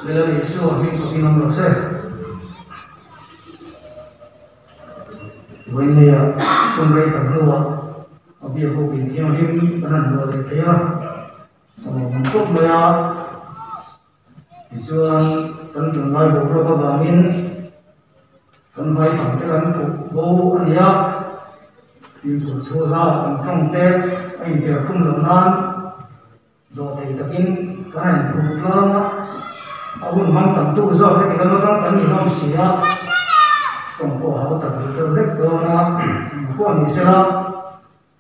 Lal Isua hming fakin awm rawh se. Vawinia hun rei tam hnuah a biakbuk inthianghlim kan han hmuh leh thei a, a lawmawm khawp mai a. Tichuan kan tunlai boruak avangin kan hmaifang te kan khuh bo a ni a, fimkhur thu hla kan tawng te a inpiahkhum loh nan Dawhthei takin kan han khuh tlang a, a hun hmang tam tu zawk heti lam atang kan ni hlawm si a, tawng pawh a hau tak duh deuh hlek dawn a, engmah pawh ni sela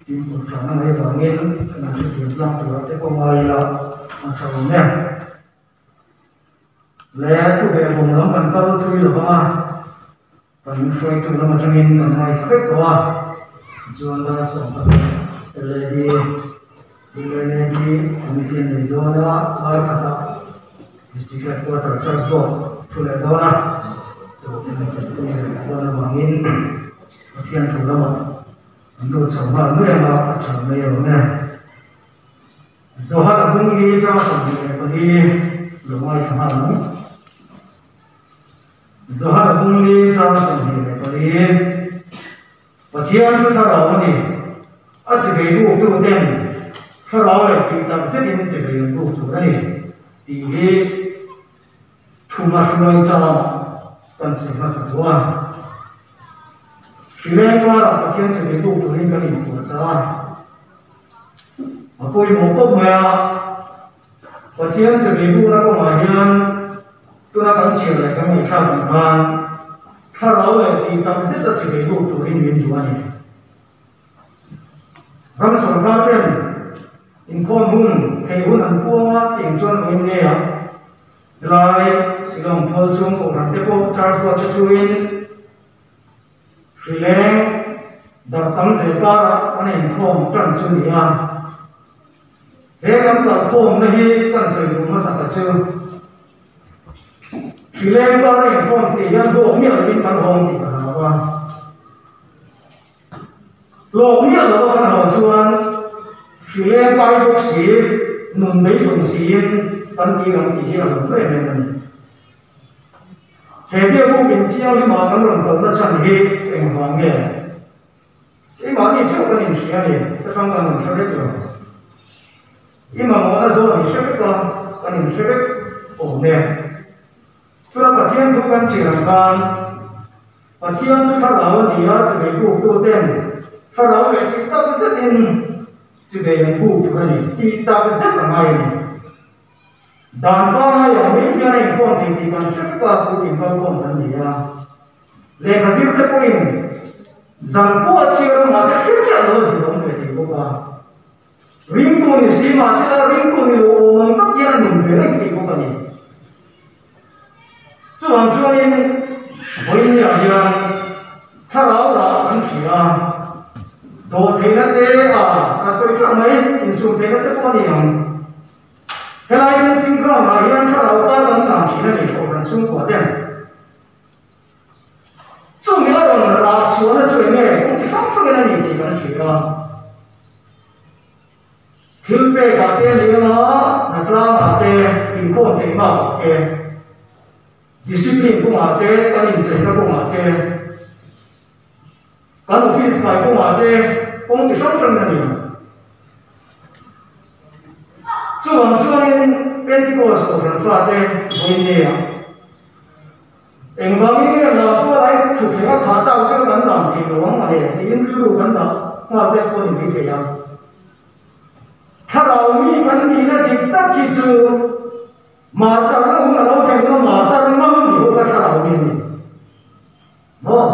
fimkhur tlan a ngaih avangin kan han hrethiam tlang turah te pawh ngai ila a tha awm e. Le thu ve vawng lam kan kal thui lo vang a, kan hruaitu lam atangin kan ngaithla vek tawh a, tichuan dar 11 led led committee an nei dawn a, kar khatah district headquarter church board thu leh dawn a, dawn avangin Pathian thu lamah an lut chho nghal mai ang a, a tha mai awm e. Zohana Bungli chang 24 lo ngaithla nghal ang. Zohana Bungli chang 24 Pathian chu thlarau a ni. A chivei buk tu ten thlarau leh tih tak zetin chivei an buk tur a ni tih hi thuma hruai changah kan sawi hmasa tawh a. Hrileng karah Pathian chivei buk turin kan inpuahchah a. A pawimawh khawp mai a, Pathian chawei bukna kawngah hian tuna kan chhiar leh kan ngaihthlak ang khan thlarau leh tih tak zeta chawei buk turin min duh a ni. Ram sawrkar ten inkhawm hun theih hun an puang a tih chuan vawiin nge a helai Shillong tual chhung kohhran te pawh church board te chuin Hrileng dar tam zel karah kan inkhawm tan chu ni a, he kan kalkhawmna hi kan sawi duh hmasa ta chu. Hrileng kara inkhawm si hian hlawk miah lovin kan hawng tih ka hlau a, hlawk miah lova kan haw chuan hrileng pai bawk si, nun beidawng siin kan tir ang tih hi a lawm em em a ni. He biakbuk in thianghlimah kan rawn kalna chhan hi engvang nge? Keimahni theuh kan inhria a ni, ka tang kan inhre vek lo. I mamawhna zawn inhre vek a, kan inhre vek awm e. Tuna Pathian thu kan chhiar ang khan, Pathian chu thlarau a ni a, chivei buktu ten thlarau leh tih tak zetin chivei an buk tur a ni, tih tak zet a ngai a ni. Dan pangai ang mai hian a inkhawm thei tih kan hre vek a, puitlin kalkhawm kan ni a. Lehkha zir te pawhin zan pawh a chhiar a, mahse hre miah lo a zir awm ve thei bawk a. Ringtu ni si mahse la ringtu ni lo awm ang tak hian a nun ve reng thei bawk a ni. Chuvang chuanin vawiinniah hian thlarau rah kan hria a, dawhtheihna te a a sawi teuh mai, insumtheihna te pawh a ni ang. Helai dancing ground ah hian thlarau ta kan tlan thin a ni Kohhran chhungkua ten. Chumi a rawn rah chhuahna chu eng nge kawng chi hrang hrangin a ni tih kan hria a. Thil pek ah te a ni ang a, hnatlang ah te, inkhawm theih hmak ah te, discipline kawngah te, kan incheina kawngah te, Kan office kai kawngah te kawng chi hrang hrangin a ni ang. Chuvang chuanin Pentecost Kohhran fate vawiin-ah engvangin nge Lamtualai thutthleng a khah tak vek a kan lam thei lo ang mah le tiin rilru kan dah nghal te pawh a ni maithei a. Thlarau mi kan nihna dik tak hi chu Martarna hun a lo thlen hun a martar ngam ni ho kha thlarau mi a ni. Maw?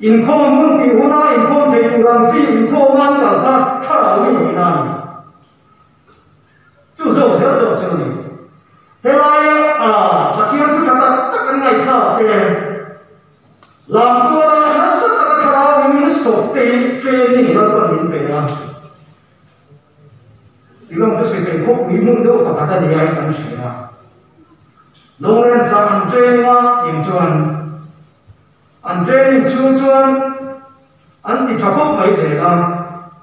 Inkhawm hun tih huna inkhawm thei tur ang chi inkhawm nan kal kha thlarau mi nihna a ni. Chu zawk zel zawk chu a ni. Helaia Pathian thu tha tak tak an ngaihthlak te, Lamtuala nasa taka thlarau in min sawp te hi training Lalpan min pe a. Shillong chu sipai khawpui hmun deuh pakhat a ni a in kan hria. Lawrence-a an training a tih chuan an training chhung chuan an ti tha khawp mai zel a,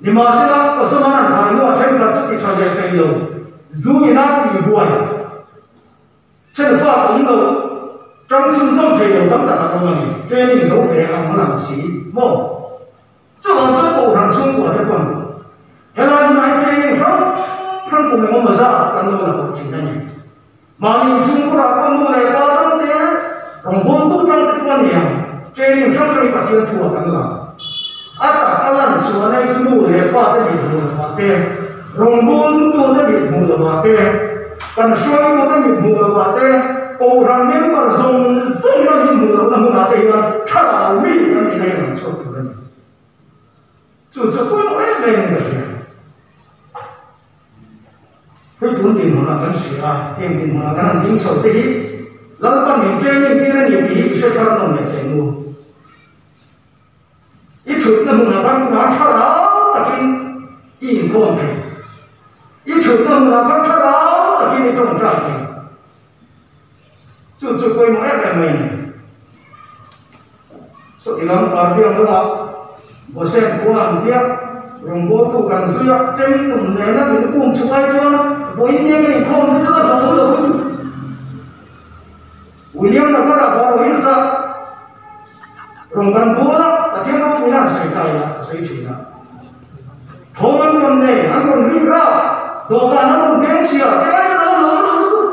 nimahsela Osman an khai hnuah thenkhat chu ti tha leh thei lo, zu ina tih buai. lo tam tak an awm a ni. Training zo ve ang a lang si maw? Chuvang chuan Kohhran chhungkua te pawn helai hmunah hian training hrang hrang kum engemaw zat kan lo la tawh thin a ni. Mahni inchhungkurah pawh nu leh pa tang te, rawngbawltu tang te pawh a ni ang, training hrang hrang hi Pathian thu ah kan la. A tak a lan chhuah na hi chu nu leh pa te mit hmuh lovah te, rawngbawltu te mit hmuh lovah te, kan hruaitu te mit hmuh lovah te, Kohhran member zawng zawng hian mit hmuh lohna hmunah te hian thlarau mi kan nih na hi a lang chhuak tur a ni. Chu chu pawimawh em em in ka hria. Hei tun dinhmunah kan hria a, heng dinhmunah kan han ding chho te hi Lalpan min training tir a ni tih hi i hre thar nawm leh teh nu. I thutna hmunah khan tunah thlarau takin i inkhawm thei. I thutna hmunah khan thlarau takin i tawngtai thei. Chu chu pawimawh em em mai a ni. Saw ti lam Parbiang lamah Gosen khua an tia, rawngbawltu kan zui a, chem tum nena min um chhuah ai chuan vawiin nia kan inkhawm te chu a hlawm lo lutuk. William Nagar-ah Baro Hills-a rawn kan bawl a, Pathian ropuina an sawi ta ila, a sawi thin a. Thawm an rawn nei, an rawn rik rap, dawhkan an rawn beng chhia, te ai chuan a hlawm lo lutuk.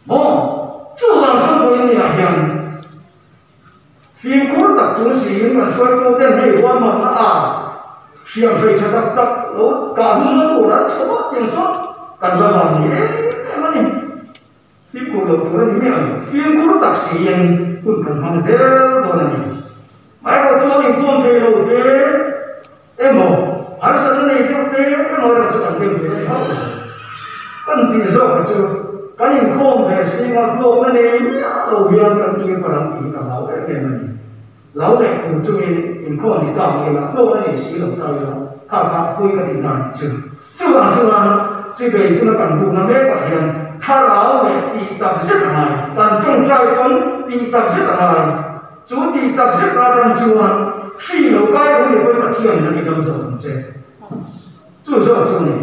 Maw? Chuvang chuan vawiin niah hian fimkhur tak chung siin kan hruaitu ten hei ruahmanna a hriam hrei tha tak tak lo kah hnungna tur an chho vak tiang sawn kan la vang ni em em a ni. Fimkhur loh tur a ni miah lo. Fimkhur tak siin hun kan hmang zel dawn a ni. Amaherawh chu lo inkhawm thei lo te emaw, harsatna nei deuh te emaw erawh chu kan dem tur a ni hauh lo. Kan tih zawk hi chu kan inkhawm ve singa hlawkna nei miah lo hian kan kir palh ang tih hi ka hlau em em a ni. Lo leh khur chungin inkhawm ni ta ang ila, hlawkna nei si lo ta ila, kha kha pui ka tih dan chu. Chuvang chuan chibei tuna kan bukna mekah hian thlarau leh tih tak zet a ngai, kan tawngtai pawn tih tak zet a ngai. Chu tih tak zet atang chuan hri lo kai lo ni pawn Pathian in a ti dam zawk ang che. Chu zawk chu a ni.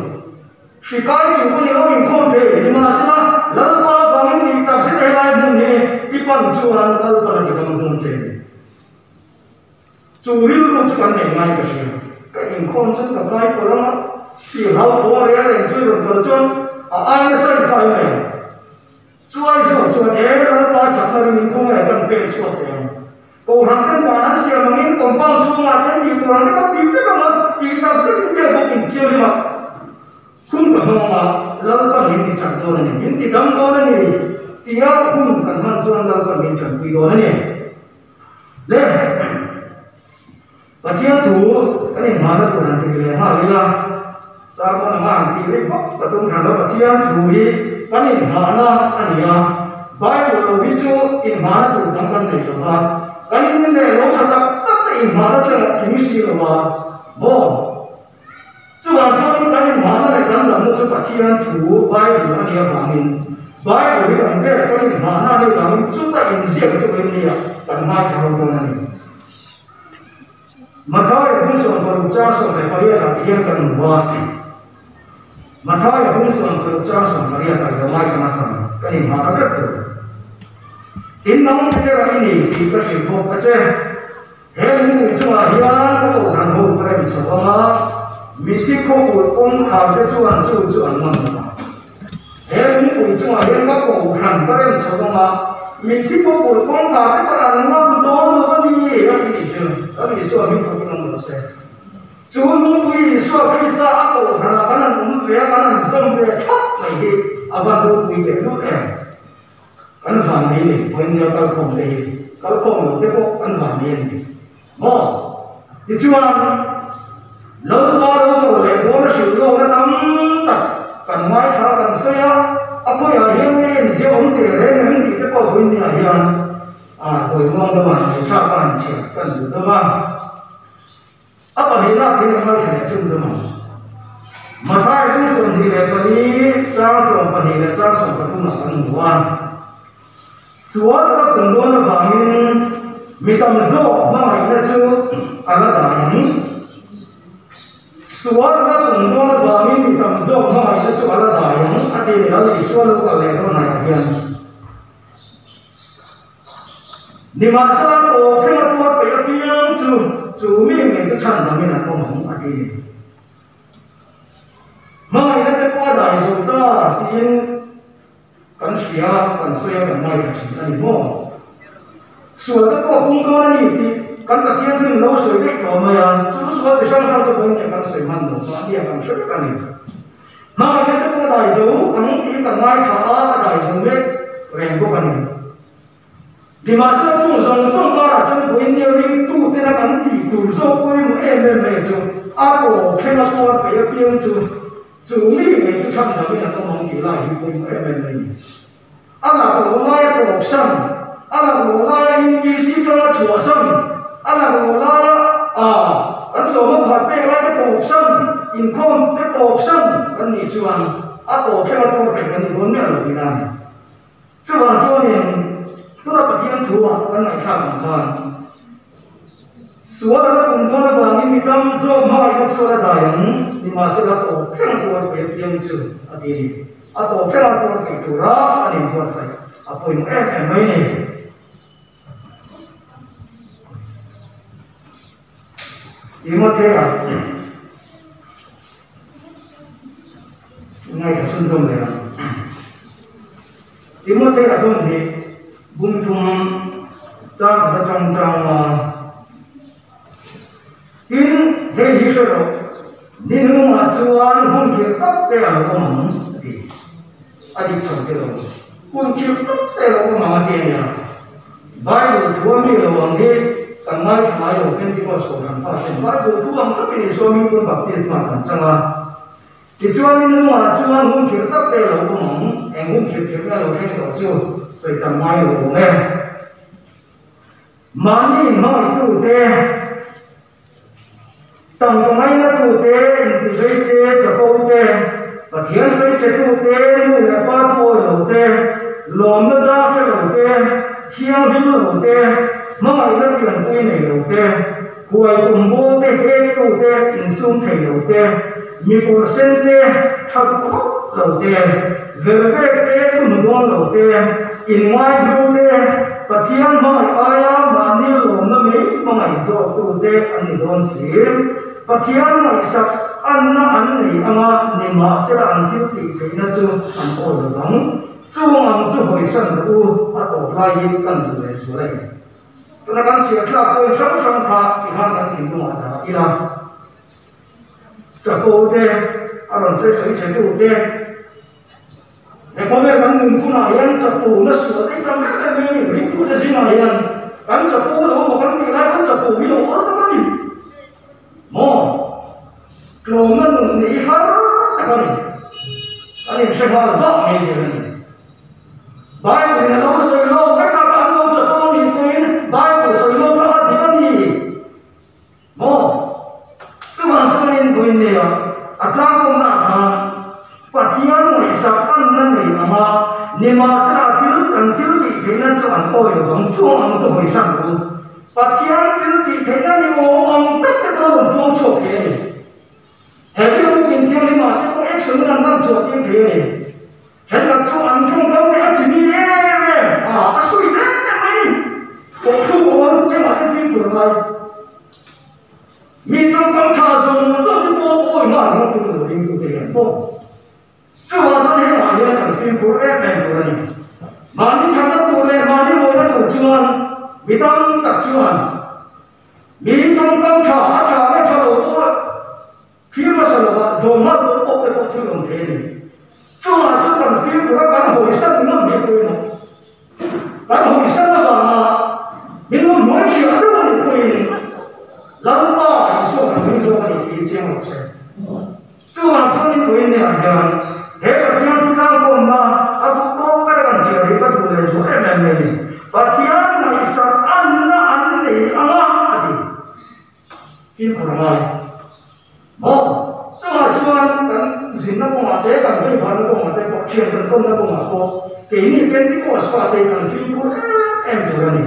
Hri kai chung pawh ni lo inkhawm thei nimahsela Lalpa vangin tih tak zet helai hmun hi i pan chuan Lalpan a ti dam dawn che a ni. Chu rilru chu kan nei ngai ka hria. Ka inkhawm chuan ka kai pawlh ang a, i hlauthawng reng reng chu i rawn kal chuan a ai nasa in kai mai ang. Chuai zawk chuan he Lalpa chakna ringin khawnge kan pen chhuak teh ang. Kohhran ten dan an siam angin compound chhungah ten tih tur ang te ka ti vek ang a, tih tak zetin biak bawk in thianghlim a hun ka hmang ang a, Lalpan min ti chak dawn a ni, min ti dam dawn a ni tia hun kan hman chuan Lalpan min tanpui dawn a ni. Le Pathian thu kan inhmahna tur han ti leh nghal ila, sermon anga han tih rih bawk ka tum hran lo, Pathian thu hi kan inhmahna a ni a, Bible lo hi chu inhmahna tur dang kan nei lo va, kan in leh lo tha tak tak te inhmahna tlengah tling si lo a maw? Chuvang chuan kan inhmahna leh kan damna chu Pathian thu Bible a nih avangin Bible hi kan best kan inhmahna a nih avangin chuta inziak chu kan nia kan ngaithla ho dawn a ni. Mathaia hung 60 chang 18 ah ti hian kan hmu a, Mathaia hung 60 chang 18 ah i lo ngaithla nasa ang, kan inhmahna ber tur. In nang Petera i ni tih ka hrilh bawk a che. He lungpui chungah hian ka kohhran ho ka rem chho ang a, mithi khawkulh kawngkhar te chuan chu chu an ngam lo ang. He lungpui chungah hian ka kohhran ka rem chho ang a, mithi khawkulh kawngkhar te pawh an ngam dawn lo a ni, a ti nih chu. Kan Isua hming thawkin awm lo se. Chu lungpui Isua Krista a kohhranah kan han awm ve a, kan han zawm ve thlap mai hi a van ropui leh lut em? Kan van nei nei pawhin nia kalkhawm te hi kalkhawm lo te pawh kan van nei a ni maw? Tichuan, Lalpa lo kal leh dawn a hrilh lawkna tam tak kan ngaithla kan sawi a, a khawiah hian nge inziah awm teh reng em tih te pawh vawiin niah hian a sawi muang deuh a, ngaihthlak a han chhiat kan duh deuh a. A pahnihna phei a ngaithla leh chhun zawm ang. Mathai kum 24 chang 12 leh chang 13 ah kan hmu a. Sual ka pun dawn avangin mi tam zawk hmangaihna chu a la dai ang. Sual ka pun dawn avangin mi tam zawk hmangaihna chu a la dai ang a ti ni Lal Isua lo kal leh dawn hnaihah hian. Nimahsela tawp thlenga tuar peih apiang chu chu mi ngei chu chhandamin an awm ang, a ti. Hmangaihna te pawh a dai zo ta tiin kan hria, kan sawi a, kan ngaithla thin a ni maw? Sual te pawh a pung dawn a ni tih kan Pathian chu in lo sawi daih tawh mai a, chu sual chi hrang hrang chu pawhin nge kan sawi hman lo kha a nia kan hre vek a ni. Hmangaihna te pawh a dai zo ang tiin kan ngaithla a, a dai zo mek reng bawk a ni. Nimahsela chung zawng zawng karah chuan vawiin ringtu tena kan tih tur zawk pawimawh em em mai chu a tawp thleng a tuar peih apiang chu chu mi ngei chu chhan lovin an awm ang tih lai hi pawimawh em em mai a ni. A lak loh laia tawp san, a lak loh laia UPC tanga chhuah san, a lak loh laia ah kan sawma phat pek laite tawp san, inkhawm te tawp san kan nih chuan a tawp thleng a tuar peih kan ni dawn miah lo tihna a ni. Chuvang chuanin tuna Pathian thu ah kan ngaihthlak ang khan sual a la kum dawn avangin mi tam zawk hmangaihna chuan a dai ang, nimahsela tawp thleng a tuar peih apiang chu a ti a ni. A tawp thleng a tuar peih tura an inbuatsaih a pawimawh em em mai a ni. Timothea Ngaithla chhunzawm leh ang. Timothea dawn hi bum thum chang khat atang chang a, tin hei hi hre rawh, ni hnungah chuan hun khirh tak te a lo awm ang a ti. A dik chho te lo, hun khirh tak te a lo awm ang a ti a nia. Bible thu a mi lo ang hi kan ngaithla ngai lo Pentecost kohhran pa ten Bible thu ang thlapin Isua hming pawn baptisma kan chang a. Tichuan in lungah chuan hun khirh tak te a lo awm ang, eng hun khirh khirh nge a lo thleng tawh chu sawi tam ngai lo awm e. Mahni inhmangaihtu te, tangka ngainatu te, intivei te, chapo te, Pathian sawi chetu te, nu leh pa thu awi lo te, lawmna cha hre lo te, thianghlim lo te, hmangaihna pianpui nei lo te, Huai kum bawlte hektu te, insum thei lo te, mi kawr sen te, tha duh hauh lo te, ver vek te, thuhnu dawn lo te, inngai hlu te, Pathian hmangaih aia mahni lawmna mai hmangaih zawktu te an ni dawn si. Pathian ngaihsak anna an nei anga nimahsela an thil tih theihna chu an awi lo vang. Chung ang chu hawisan rawh u, a tawp lai hi kan duh leh zual a ni. Tuna kan chhiah thlak point hrang hrang kha tikhan kan thinlungah dah ila, chapo te, a rawn sawi sawi che tu te, he khawvel kan nun hunah hian chapo na sual te tam em em mai a ni, ringtu te zingah hian kan chapo lo emaw kan tih lai kan chapo hi lo awr tak a ni maw? Tlawmna nun hi har tak a ni, kan inhre nghal vak mai zel a ni. Bible in a lo sawi lawk vek a, ka an lo chapo a nih pawhin Bible sawi lawk kha a dik a ni maw? Chuvang chuanin vawiin nia a tlangkawmna ah khan Pathian ngaihsak anna nei ang a, nimahsela thil kan thil tih theihna chu an awi lo ang, chuang ang chu hawisan rawh u. Pathian thil tih theihna ni awm ang tak te pawh a rawn puang chhuak thei a ni. He biakbuk inthianghlim ah te pawh action in an lan chhuah tir thei a ni. Thenkhat chu an tawngkam leh a chimi em em a, a sawi em em mai ni. Kawhthlu pawh a ruk engah te fimkhur a ngai. Mi tawngkam tha zawng zawng te pawh awi nghal ringawt tur lo ding tu te hian pawh. Chuvang chuan hengah hian kan fimkhur em em tur a ni. Mahni thatna tur leh mahni mawina tur chuan mi tam tak chuan Mi tawngkam tha a tha nge tha lo pawh thil hmasa lova zawm nghal pawh pawh te pawh thil awm thei a ni. Chungah chu kan fimkhur a kan hawisan ngam hi pawimawh. Kan hawisan avanga min lo hnuai chhiah deuh a nih pawhin Lalpa Isua kan ring zawk a ni tih hi chiang rawh se. Chuvang chuanin vawiin niah hian he Pathian chu tlangkawmna a duh tawk ber kan chhiar hi ka duh leh zual em em mai a ni. Pathian ngaihsak anna an nei ang a, a ti. Fimkhur a ngai. Maw? Chuvang chuan kan zinna kawngah te, kan veivanna kawngah te pawh, thian kan tawnna kawngah pawh keini Pentecost fate kan fimkhur em em tur a ni.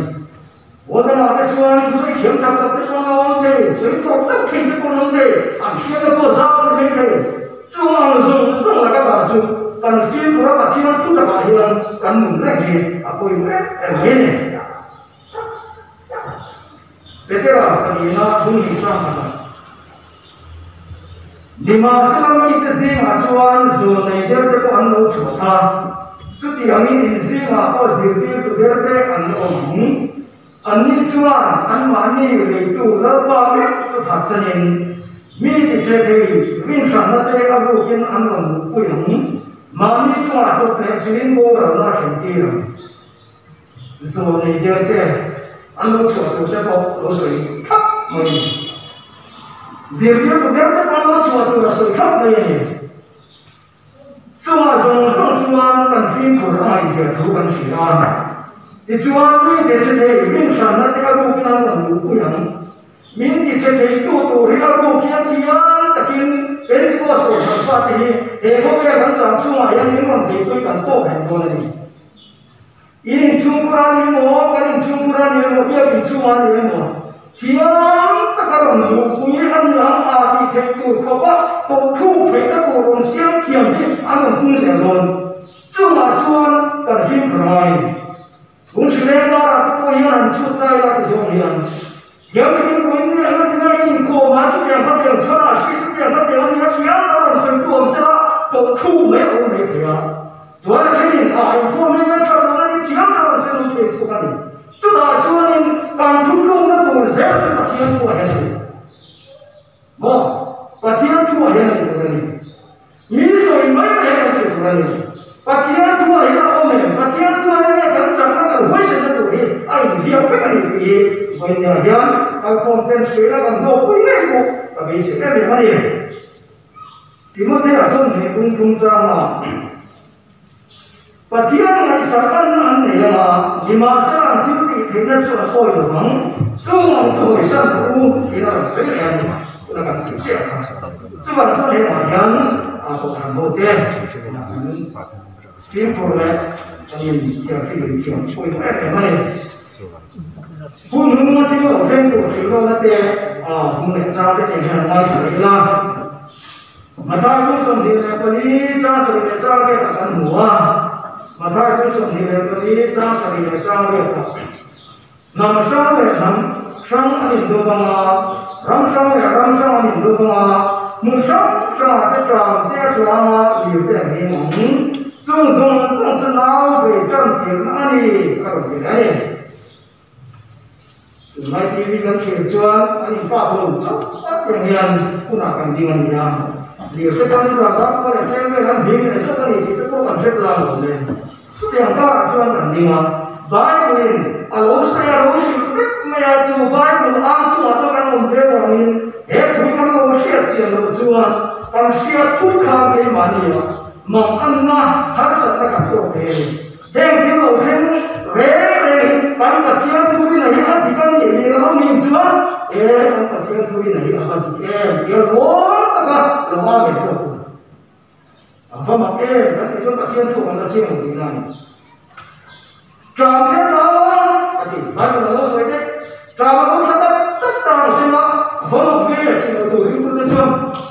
Huatana te chuan thusawi thiam tak tak te pawh an awm thei, sawi tawk tak thei te pawh an awm thei, an hriatna pawh zau a ni mai thei. Chung ang zawng zawng laka dah chu kan fimkhur a Pathian thu takah hian kan nun reng hi a pawimawh em em mai a ni. Petera pahnihna bung hnih chang khatah, Nimahsela mite zingah chuan zualnei derte pawh an lo chhuah a, chutiangin in zingah pawh zirtirtu derte an la awm ang. Anni chuan anmahni leitu Lalpa mek chu phatsanin mi tichhe thei rinhranna te a rukin an rawn luhpui ang. Mahni chungah chawp leh chungin boralna a thlentir ang. Zawlnei derte an lo chhuah tur te pawh lo sawi thlap mai a ni. Zirtirtu derte pawh an lo chhuah tur a sawi thlap mai a ni. Chungah zawng zawng chuan kan fimkhur a ngaihzia thu kan hria a. Tichuan, mi ti che thei rinhranna te a rukin an rawn luhpui ang. Min ti che theitu tur hi a ruk hian chiang takin Pentecost Kohhran fate hi he khawvel kan chang chungah hian min rawn beipui kan tawk reng dawn a ni. In inchhungkhur a ni emaw, kan inchhungkhur a ni emaw, biak inchhung a ni emaw, thiam taka rawn luhpui a ni ang a tih theih tur khawpa tawhthluk theihna tur rawn siam thiam hi an rawn pung zel dawn. Chungah chuan kan fimkhur a ngai. Tun hrileng karah te pawh hian han chhut ta ila ti zawng hian thiam takin pawhin ni ang a ti ngai inkhawm a, chutiang kha piang chhuan a, hri chutiang kha piang a ni a, thiam taka rawn sawitu awm sela tawhthluk mai a awm mai thei a. Chuan a thenin a inkhawm hi ngaithla lo a ni thiam tak an sen thei bawk a ni. Chutah chuanin kan thutlukna tur zel chu Pathian thu ah hian a ni. Maw? Pathian thu ah hian a ni tur a ni. Mi sawi mai mai hian a ti tur a ni. Pathian thu ah hian a awm em? Pathian thu ah hian nge kan chakna kan huaisenna tur hi a inziak vek a ni tih hi vawiinah hian kalkhawm ten hruaina kan hlawkpui ngei pawh ka beisei em em a ni. Timothea chuan hmeh bung chungchangah Pathian ngaihsak an an nei ang a, nimahsela an thil tih theihna chu an awi lo vang, chung ang chu hawisan rawh u tiin a rawn sawi leh a ni. Tuna kan sawi chiah ang kha. Chuvang chuan hengah hian Kohhran hote an fimkhur leh an inthiarfim inthiam pawimawh em em a ni. Hun hnunga thil lo thleng tur hrilh lohna te hmu leh chang te tiang hian an ngaithla leh ila. Mathai kung 24 chang 16 vel ah kan hmu a, Mathai kung 24 chang 16 vel ah hnam hrang leh hnam hrang an indo vang a, ram hrang leh ram hrang an indo vang a, hmun hrang hrang ah te tlang te a tlang a lir te an him ang. Chung zawng zawng chu nau bei tan tirna a ni a rawn ti leh a ni. Tunlai TV kan thlir chuan an inkap lo chauh tak ang hian hunah kan ding a ni a, lirte pawh nizan tak pawh leh tlem vel an hlim leh zat a ni tih te pawh kan hre tlang lo nen. Chutiang karah chuan kan ding a, Bible-in a lo sawi a lo hrilh vek mai a, chu Bible ang chungah chuan kan awm ve vangin he thu kan lo hriat chian loh chuan kan hriat thut khan keimahni a Mang anna harsatna kan tawk thei a ni. Heng thil lo thleng reng reng hi kan Pathian thurin a hi a dik a nih leh lo nih chuan e kan Pathian thurin a hi a va dik em tia lawm taka lo amen zawk tur. A va mak em kan tih chuan Pathian thu kan la chiang lo tihna a ni. Tram te tlang a a ti. Bible a lo sawi daih. Tram a lo tha tak tak ta ang sin a, a va mak ve a tih loh tur ringtu te chuan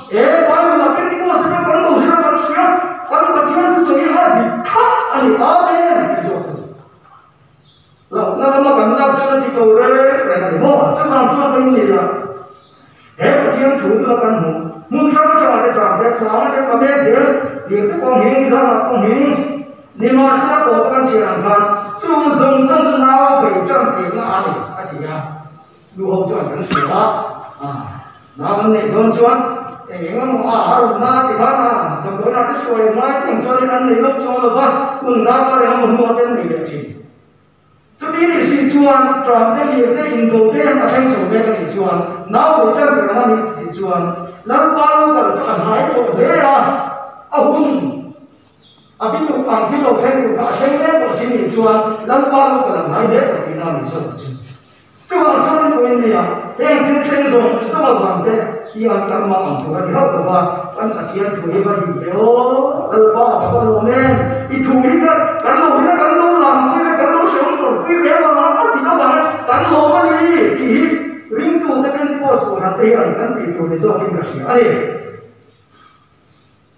e Bible ah Pentecost atang kan lo zir a kan hria, kan Pathian chu sawi a dik thlap a ni, Amen a ti zawk a ni. Hlauhna lama kan lak chuan a dik lo reng reng a ni maw? Chuvang chuan ka inneih a, he Pathian thu chu la kan hmuh hmun hrang hrangah te tram te tlang te ka mek zel, lir te pawh nghing, zangah pawh nghing. Nimahsela tawpa kan chhiar ang khan chung zawng zawng chu nau bei tan tirna a ni a ti a, nu ho chuan kan hria a, nau an neih dawn chuan eng eng emaw a a rawn na a ti khan a damdawiin ah te hruai ngai te ang chuanin an nei lawk chuang lo va, hun nau a reng emaw hnuah te an nei leh thin. Chuti nih si chuan tram te lir te indo te a thleng chho mek a nih chuan nau bei tan tir ang a nih tih chuan Lalpa lo kal chu a hnai tawh hle a, a hun. A bituk ang thil lo thleng tur kha a thleng mek tawh si nih chuan Lalpa lo kal ang ngai hle tawh tihna a ni zawk chu. Chuvang chuan pawhin nia heng thil thleng zawng zawng avang te hi an kan mang ang tur a ni hauh lo va, kan Pathian thu hi va dik ve aw, Lalpa ka va lawm em, i thu hi ka kan lo rin a kan lo lam pui ve kan lo hreawm tur pui ve avanga a dik avanga kan lawm a ni tih hi ringtute Pentecost kohhran te hian kan tih tur ni zawkin ka hria a ni.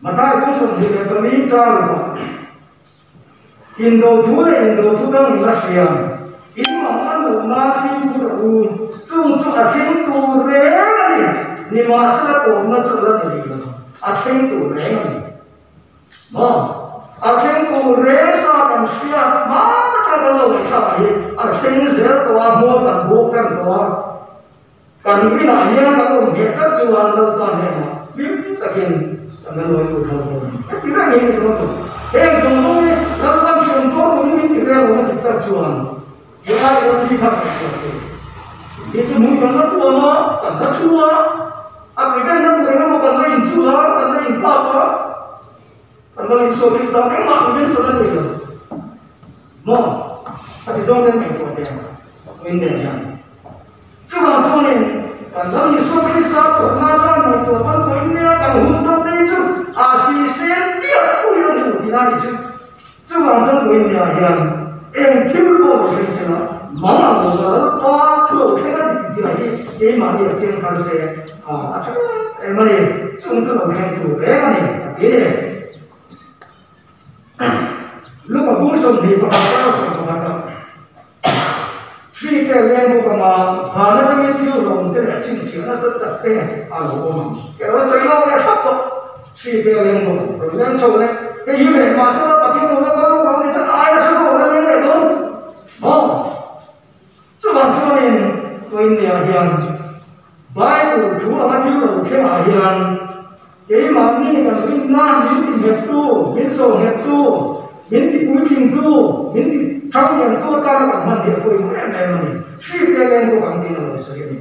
Mathai kawng 24 chang rukah, Indo thu leh indo thu dang in a hria, in mang an loh nan fimkhur a u. Chung chu a thleng tur reng a ni. Nimahsela tawpna chu a la ni rih lo. A thleng tur reng a ni. Maw? A thleng tur reng sa kan hriat hma atanga kan lo ngaihthlak ah hi a thleng zel tawh a, hmual kan bawk reng tawh a. Kan rinah hian kan awm nghet tlat chuan Lalpa hnenah hlim takin kan la lawi tur tho dawn a ni. Heti reng hi ni dawn lo. Heng zawng zawng hi Lalpan hriam tuar turin min ti rel lo a dik tak chuan he ai erawh thi kha kan hriat tur. Hi chu hmui kan la tuam a, kan la thu a, a prevent na tur engemaw kan la inchul a, kan la inpak a, kan la insual ringsan engmah prevent san a ni lo. Maw? A ti zawng ten ngaihtuah teh ang, min nen hian. Chuvang chuanin kan Lal Isua Krista tawhna atan ngaihtuah ban pawhin nia kan hun dawn te hi chu a sisel tiat pui a ni lo tihna a nih chu. Chuvang chuan pawhin nia hian eng thil pawh lo thleng sela mang ang lo la Lalpa thu lo thleng a dik zia hi keimahni a chiang thar se a a tha em em a ni. Chung chu lo thleng tur reng a ni a ti ni. Luka bung 21 chang 11 ah hri te leng bawk anga van atangin thil rawng te leh chhinchhiah nasa tak te a lo awm ang. Kei lo sawi lo leh thlap tawh. Hri te leng bawk ang rawn leng chho leh hei hi reng mahse la Pathian lo la kal lawk ang ni chuan ai nasa zawk la leng leh dawn maw? Chuvang chuanin Tuinnia hian Bible thu anga thil lo thlengah hian keimahni kan rinna min ti nghettu, min sawi nghettu, min ti puitlingtu, min ti thangliantu atana kan hman hi a pawimawh em em a ni. Hri te leng bawk ang tiin a rawn sawi a ni.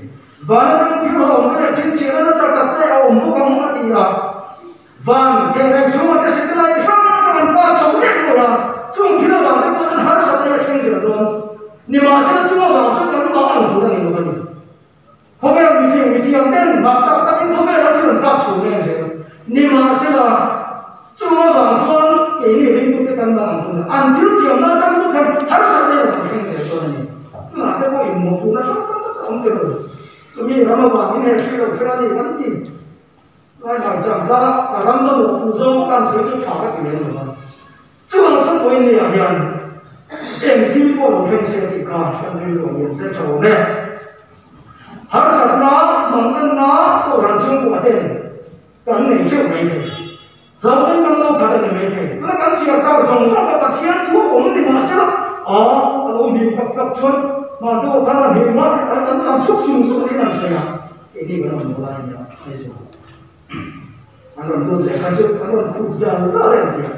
Van atangin thil ho awm te leh chhinchhiahna nasa tak te a awm bawk ang a ti a. Van thengreng chhungah te satellite chi hrang hrang an pa chho daih mai a, chung thil avang te pawh chuan harsatna hi a thleng zel dawn. Nimahsela chung avang chuan kan mah ang tur a ni lo a ni. Khawvel mifing mithiam ten mak tak takin khawvel an thil an kap chho reng zel. Nimahsela chung avang chuan keini ringtute kan mah ang tur a ni. An thil thiamna atang bawk hian harsatna hi a rawn thleng zel dawn a ni. Tunah te pawh inmawhpuhna hrang hrang tak a awm tel lo. Chumi ram avangin heng hri lo thleng a ni kan ti. Lai hmai chang hla a ram la mawh phu zawng tan sawi chu tha ka ti lem lo a. Chuvang chuan pawhin ni ah hian eng thil pawh lo thleng se tih kha kan rilru ang hian se tha awm e. Harsatna, manganna Kohhran chhungkua ten kan nei theuh mai thei. Hlauhawm kan lo khat a ni mai thei. Tuna kan chhiar kar zawng zawng kha Pathian thu awm ni mah sela a a lo hlim tak tak chuan hmantu ah khan a hlim a, kan tlan chhuak sung sung niin an sawi a. Keini kan rawn hmu lai nia Aizawl an rawn lut leh kha chu an rawn khup zal zal em tih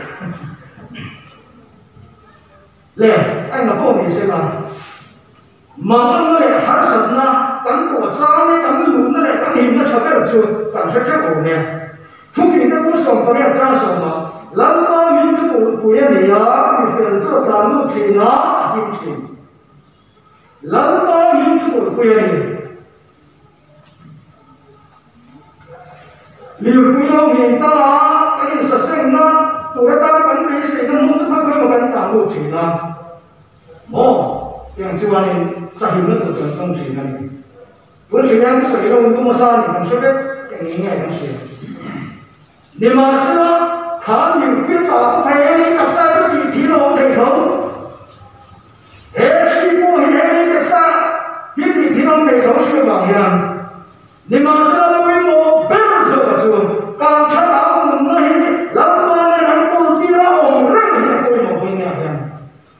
le a enga pawh ni sela manganna leh harsatna kan tawh chang leh kan luhna leh kan himna tha ber chu kan hre theuh awm e thufing te pu 18 chang sawma Lalpa min chu pui a ni a mi fel chu a tlan lut thin a a him thin. Lalpa min chhurpui a ni. Lirpui lo ngeng ta a, kan insasengna tur atana kan beiseina hmun chu khawi khawi emaw kan tang lut thin a. Maw? Tiang chuanin sahimna tur kan chawng thin a ni. Tun hrilh hian ka sawi lo in hmasa a ni kan hre vek, eng nge kan hria. Nimahsela, kha lirpui a tah pawh kha he lei taksa chu tih thil a awm thei tho. He hri pawh hi he lei taksa hi tih thil awm thei tho hri avang hian nimahsela pawimawh ber zawk chu kan thlarau nunna hi Lalpa nen an kawl tir a awm reng hi a pawimawh pawh nia hian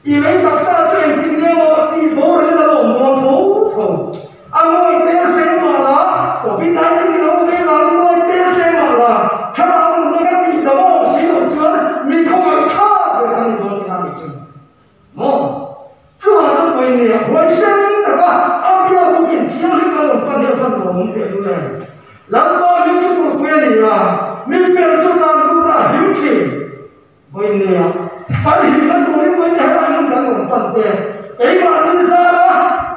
i lei taksa chu engtin nge maw tih boral in a lo awm dawn tho tho. A ngawi tel seng mah la, Covid 19 in a awm ve vangin ngawi tel seng mah la, thlarau nunna ka tih dam a awm si loh chuan mi khawngaih thlak ber kan ni dawn tihna a nih chu. Maw? Chuvang chuan pawhin nia, huaisen taka a biak bawkin thianghlim kan rawn pan hi a hman lo awm teh lul em? Lalpa hi chu kulhpui a ni a, mi fel chu tan lut a him thin. Vawiin nia, kan himna turin vawiin helai hmun kan rawn pan te, keimahni zara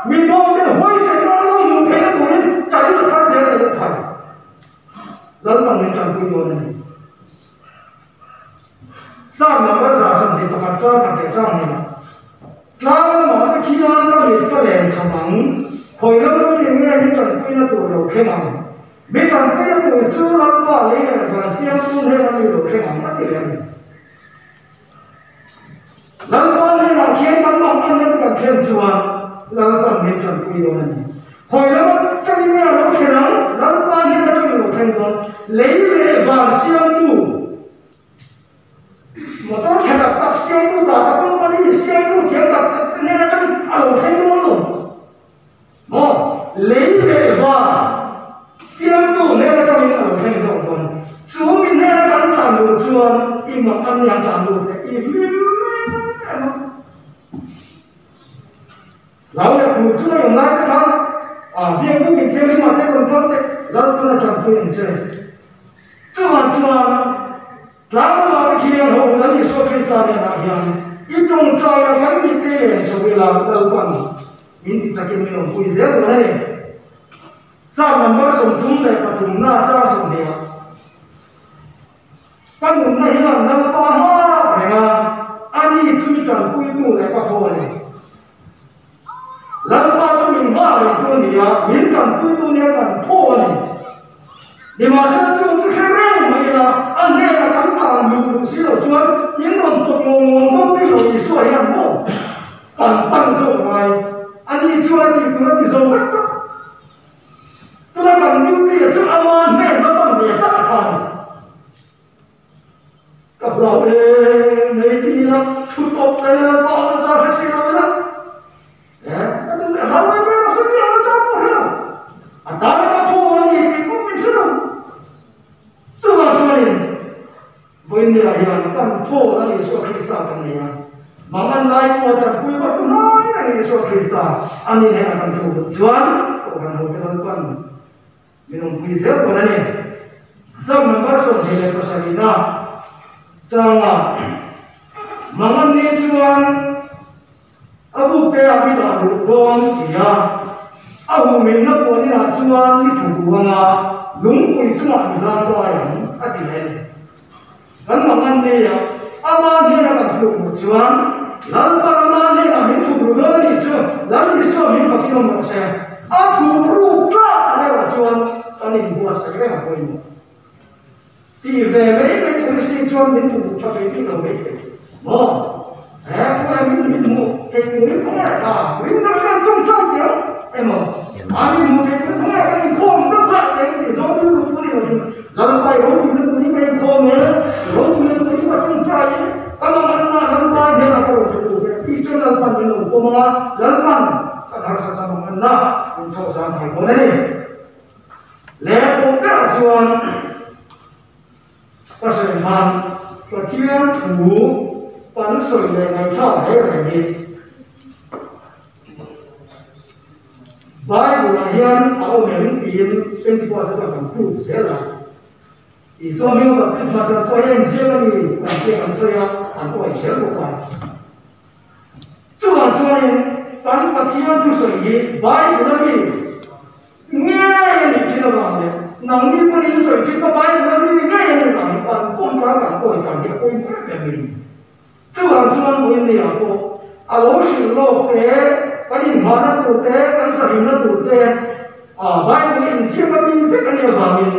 mi dawngten huaisenna an lo hmuh theihna turin kan la thar zel teh u phai. Lalpan min tanpui dawn a ni. Psalm number 121 chang khat leh chang hnihah, Tlang lamah te khian ka mit ka len cham ang, khawi lam lam in nge mi tanpuina tur lo thleng ang? Mi tanpuina tur chu Lalpa lei leh van siamtu hnena mi lo thleng ang a ti leh a ni. Lalpa hnenah khian kan mahmanna te kan thlen chuan. Lalpan min tanpui dawn a ni. Khawi lam atangin nge a lo thlen ang? Lalpa hnen atangin a lo thleng dawn. Lei leh van siamtu, motor tha tak tak siamtu, Tata company siamtu thiam tak tak te hnen atangin a lo thleng dawn lo. Maw? Lei leh van siamtu hnen atangin a lo thleng zawk dawn. Chu mi hnena kan tlan luh chuan i mak an nia tlan lut leh i hlim em em a. Hlau leh khur chu a rawn lai te khan a biak buk in thianghlim ah te rawn kal teh Lalpan a tanpui ang che. Chuvang chuan tlang lamah te khian ho Lal Isua Krista hnenah hian i tawngtai a kan mit te len chho ila Lalpan min ti chakin min awmpui zel dawn a ni. Psalm number 33 na chang 20 ah Ka nunna hian Lalpa hma reng a, ani chu mi tanpuitu leh ka phaw a ni. Lalpa chu min hma rengtu a ni a, min tanpuitu nia kan phaw a ni. Nimahsela chung chu hre reng mai ila, a hnena kan tan luh luh si lo chuan min rawn pawt ngawng ngawng dawn bik lo Isua hian maw kan pan zawk ngai, ani chuan a tih tur a ti zo vek tak. Tuna kan duty a chu ama hnen va pan ve chak a khan ka hlau e nei ti ila thu tawp ka la pa na cha hre si lo ila e ka duh e hlau em em a se mi ang cha pawh hre lo a tan ka thu a ni tih pawh min hre lo chuvang chuanin Vawinia hian kan thawl a Isua Krista kan nei a, mangan lai pawh tanpui vak hnai reng Isua Krista a ni hnenah kan thu duh chuan Kohhran hote Lalpan min awmpui zel dawn a ni. Psalm number 27 na changa mangan ni chuan a buk te ah mi dah luh dawn si a, a huhminna puan inah chuan mi thu duh anga lungpui chungah mi hlan ruai ang a ti leh a ni. Kan mangan nia ama hnena kan tluk luh chuan Lalpan ama hnenah min thup ru dawn a nih chu Lal Isua min fakin awm rawh se. A thup ruk tlak ang erawh chuan kan inbuatsaih reng a pawimawh. Ti ve mai mai police chuan min hmu tha ve bik lo mai thei maw? He khawngaih min min hmu thei turin khawngaih tha ring deuh hian tawngtai teh emaw mahni hmu thei turin khawngaih kan inkhawm vek lah teh tih zawng rilru pawh ni lovin Lalpai ropuina turin ka inkhawm e, ropuina turin ka tawngtai e, ka mamawhna Lalpai hnenah ka rawn pe tur ve tih chuan Lalpan min lo pawm ang a, Lalpan kan harsatna mamawhna min chhoh zan thei dawn a ni. Leh pawh berah chuan ka sawi khan Pathian thu kan sawi leh ngaihthlak reng reng hi Bible-ah hian a awm em tiin Pentecost-a chuan kan prove zel a. Isua hming baptisma chan pawh hi a inziak a ni kan tih kan sawi a, an awih zel bawk a. Chuvang chuanin kan Pathian thusawi hi Bible-a mi Ngei a nih thin avang leh nangni pawn in sawi thin ka Bible a mi ngei a nih vang kan pawm ta kan pawi kan hi a pawi em em mai. Chuvang chuan vawiinniah pawh a lo hrilh lawk te, kan inhmahna tur te, kan sahimna tur te ah Bible a inziak a mi vek a nih avangin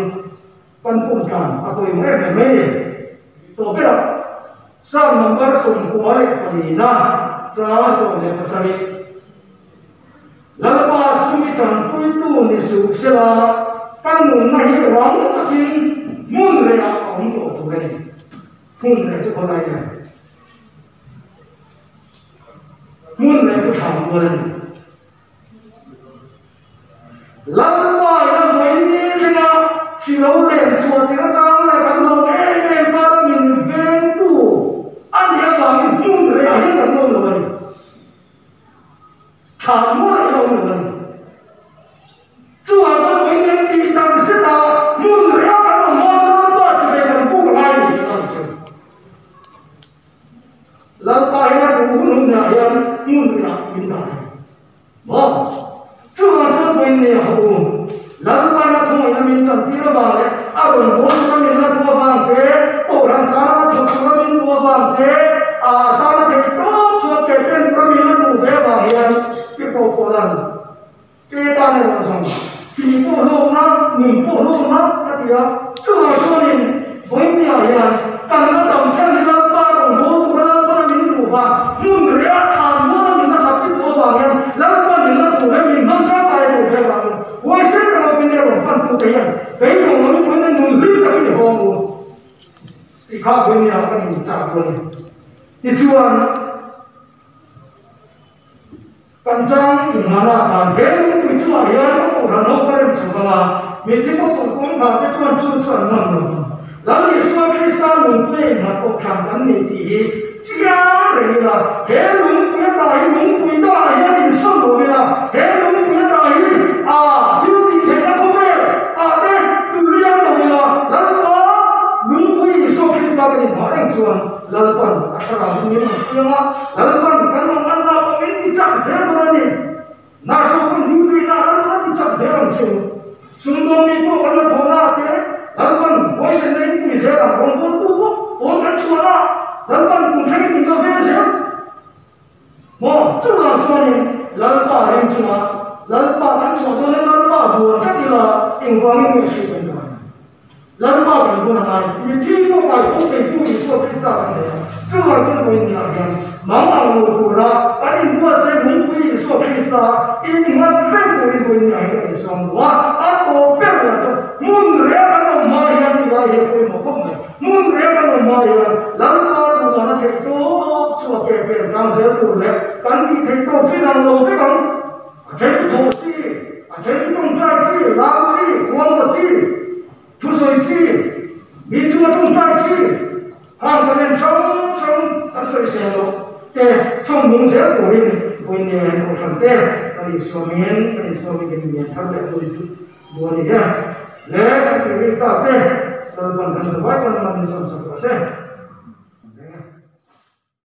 kan pawm tlan a pawimawh em em mai a ni. Tawh berah Psalm number 94 changa 17. Lalpa chu mi tanpuitu ni suh sela, ka nunna hi rang takin hmun rehah a awm tawh tur a ni. Hmun reh chu khawlai nge? Hmun reh chu thlam mual a ni. Lalpa ina vawiin thlenga hri lo len chhuah tir atang leh kan hlauh em em kara min vengtu a nih avangin hmun rehah hian kan awm lo a ni. Thlah mual lo lo a ni. Chuvang chuan vawiin hian tih tak zet a hmun reh a kan awm hma Lalpa chu ve kan buk lai ni tih a ni chu. Lalpa hian a duh hun hunah hian hmun rehah min dah a ni. Maw? Chuvang chuan vawiin ni a haw u. Lalpa in a khawngaihna min chantir avang leh a rawn haw tura min la duh avang te, Kohhran tana thawk tura min duh avang te, a tana theih tawp chhuak ke pen tura min la duh ve avang hian pi pawh pawh lan ke tan erawh zawng thih pawh hlawkna, nun pawh hlawkna a ti a. Chuvang chuanin vawinia hian kan la dam chhan hi Lalpa rawn haw tura Lalpa min duh vang, hmun reh a thlan mual a min la sak pi duh avang hian Lalpa min. Tikha vawinia kan inchah dawn a ni. Tichuan, kan chang inhmana khan he lungpui chungah hian ka kohhran ho ka rem chho ang a, mitthi pawh tur kawngkhar te chuan chu chu an ngam lo ang. Lal Isua Krista lungpui a innghat kohhran kan ni tih hi chiang reng ila, he lungpui ata hi lungpui dangah hian insawn lo ila, he lungpui ata hi a thil tih theihna khawvel ah te tlulian lo ila, Lalpa lungpui Isua Krista kan inhmah reng chuan Lalpan a thlarau hi min rawn pui ang a, Lalpan kan rawn an lak pawh min ti chak zel dawn a ni. Nurse ho pawn duty na Lalpan a ti chak zel ang che u. Sumdawng mi pawh kan la thawhna ah te Lalpan huaisen na in pui zel ang, rawngbawltu pawh pawn kan chhuah a, Lalpan kum thlengin min la vel zel. Maw? Chuvang chuanin Lalpa ring chunga Lalpa kan chhuah dawn in Lalpa vuan tlat ila engvangin nge hriat kan duh ang? Lalpa kan vawn a ngai. Mithi pawh kai tho theitu Isua Krista kan nei a. Chuvang chuan vawiin niah hian mang ang lo tura kan inbuatsaih lungpui Isua Krista innghat reng turin vawiin niah hian kan insuam duh a. A tawp ber lah chuan hmun reng kan awm hma hian ti lai hi a pawimawh khawp mai. Hmun reng kan awm hma hian Lalpa duhdan a theih tawp chu a ke pen tang zel tur leh kan tih theih tawp chu inang lo vek ang. A then chu thawh chi, a then chu tawngtai chi, lam chi, kuangkaw chi, thusawi chi, mi chunga tawngtai chi, hang kan en hrang hrang kan sawisel loh te chhawm nung zel turin vawiin nen kohhran te kan insuamin kan insuamin kan inlian thar leh dawn chu duh a ni e. Le kan tih rik tak te Lalpan kan zavai kan man in sawmsak rawh se.